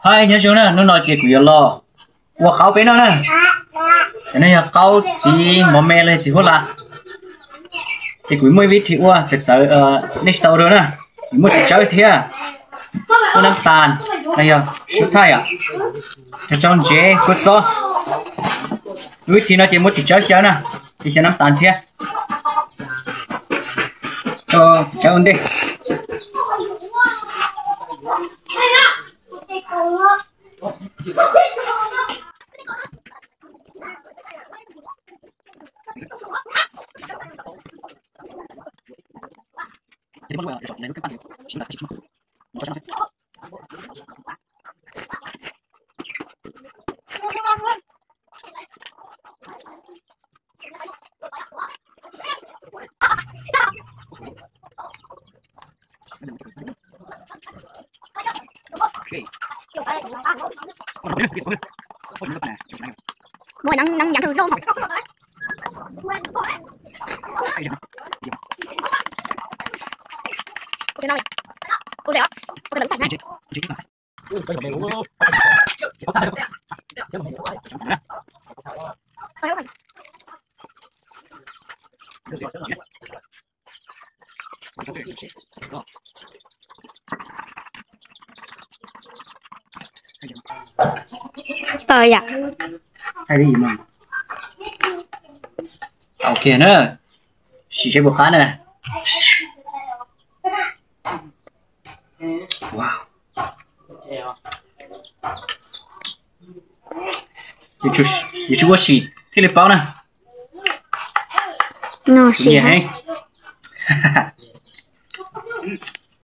Hais nyob zoo na, hnub no ces kuv yuav los ua qaub peb noj na. Cov no yog qaub txiv mov me los txiv huab la. Ces kuv muaj ib vib thi ua txawv txawv, nej tsis tau ua dua na. Kuv muaj txiv tsawb thiab, muaj nab tas, no yog sub thaij os, cog tsau ntsev kua txob. Vib thi no ces muaj txiv tsawb xyaw na, ces xyaw nab tas thiab. Tso txiv tsawb ua ntej. Muaj nab nab nyav rau zoo. Ua li os, ua li os. Tawm yam. Ok na, sim seb puas qab na. Yuav tsum ua sim thiaj li paub na. No sim heev.